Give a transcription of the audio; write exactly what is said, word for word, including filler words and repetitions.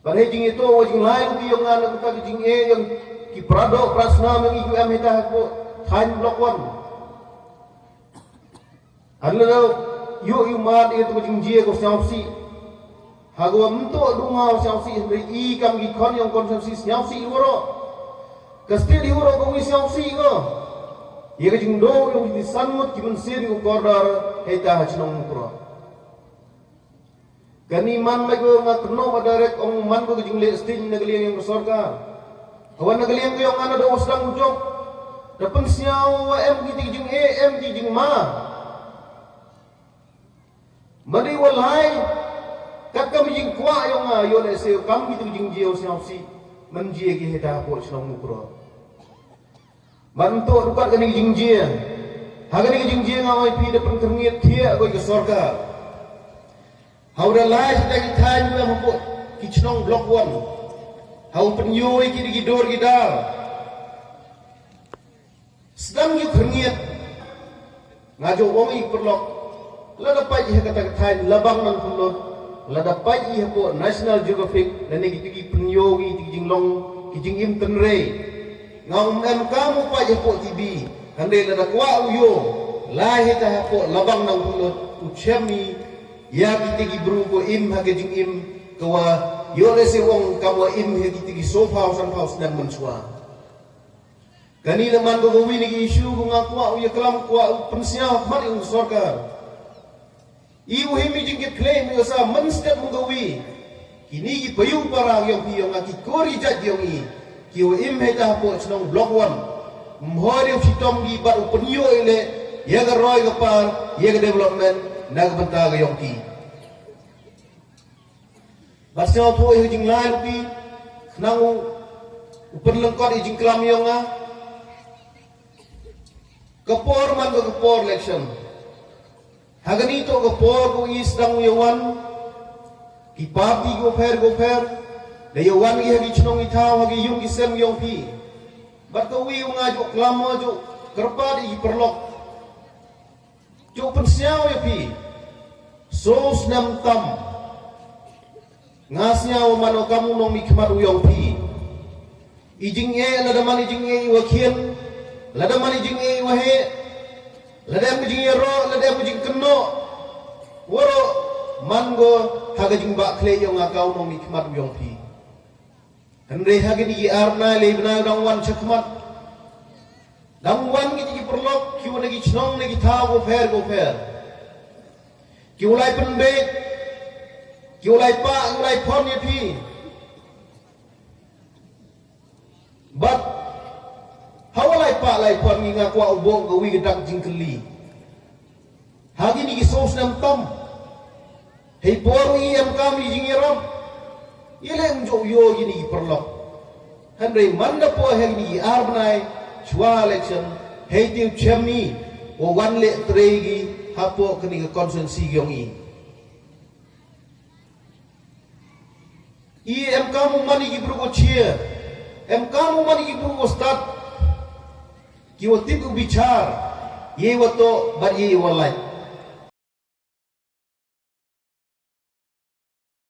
Bad hei jingyatoh wa jinglai luti yong nga na kata ka jingeh yong ki para doh para snam yong i kiwa em heitæ hapoh thaiñ Block One. Hanlada yoh i u mad ya katu ka jingjia kawa sñiawsih. Hawa ymtoh du nga wa sñiawsih, hynrei i kam ki khon yong ka constituency sñiawsih i waroh. Ka state i waroh kawi sñiawsih ko ya ka jingdoh yong ki san ngut ki mynsiem kiwa kordor heitæ ha chnong Mukroh. Kani man bait ko nga kynnoh wa direct ong man ko ka jingleh sting na ka liang yong ka sorkar. Hawa na ka liang ka yong nga nadooh wa sdang u jop, da pynsñiaw wa em kitæ ki jingeh, em ki jingma. Manda wa lai, katkam i jingkwah yong nga, yow lehse kam kitæ ki jingjia wa sñiawsih man jia ki heitæ hapoh chnong Mukroh. Manda toh du kat kani ka jingjia. Ha kani ka jingjia nga ong i phi da pynkyrngiat thiah ko ya ka sorkar. Hawa da lai heitæ ki thaiñ kiwa em hapoh ki chnong Block One, hawa pynyoo i kitæ ki dor ki dar. Sdang yow kyrngiat. Nga jooh ong i paralok, lada pait i ha kata ka thaiñ Labang Nangphyllut, lada pait i hapoh National Geographic, lane kitæ ki pynyoo ki, kitæ ki jinglong, ki jingim tynre. Nga ong em kam u pait hapoh TV, hynrei lada kwah u yoh, lai heitæ hapoh Labang Nangphyllut, u chem i ya kitæ ki bru kiwa im ha ka jingim kawa yoh lehse ong kamwa im ha kitæ ki soophaw sanphaw snem mynchwa. Kani da man ko kawi na ki issue kawa nga kwah u yaklam, kwah u pynsñiaw khmat yong ka sorkar. I u him i jingkitkhlieh i wa sa mynstep u kawi, kini ki payu para yong phi yong nga, ki kur ki jait yong i, kiwa im heitæ hapoh chnong Block One, ym hoi de u chitom ki bad u pynyoo i leh ya ka roi ka par, ya ka development na ka bynta ka yong ki. Bad sñiawthooh i ha jinglai luti, khnang u, u pynlyngkot i jingklam yong nga. Ka por man ko ka por election. Ha kani toh ka por kawa i sdang u yawan, ki party kiwa phær kiwa phær, da yawan ki ha ki chnong ki thaw, ha ki yung ki sem yong phi. Bad kawi wa nga jooh klam wa jooh kyrpad i ki paralok, jooh pynsñiaw ya phi, soo snem tam, nga sñiaw wa man o kam u nongmihkhmat u yong phi. I jingeh, lada man i jingeh iwa khian, lada man i jingeh iwa heh, lada em ka jingyaroh, lada em ka jingkynnoh, waroh man ko ha ka jingbahkhlieh yong nga kam u nongmihkhmat u yong phi. Hynrei ha kini ki ar bnai lai bnai dang wan chakhmat, dang wan kitæ ki paralok kiwa na ki chnong na ki thaw kiwa phær kiwa phær, kiwa lai pynbeit, kiwa lai pah, kiwa lai phone ya phi. Bad hawa lai pah lai phone ki, nga kwah u booh kawi ka dak jingkylli. Ha kini ki soo snem tam, heipor i emkaam i jingyarap, i leh ym jooh yoo kini ki paralok. Hynrei manda poi ha kini ki ar bnai chwa election, heitæ u chem i wa wan leh tre ki hapoh kani ka constituency yong i. I emkaam u man i ki bru wa chia, emkaam u man i ki bru wa stad, kiwa tip u bichaar yeiwa toh bad yeiwa lait.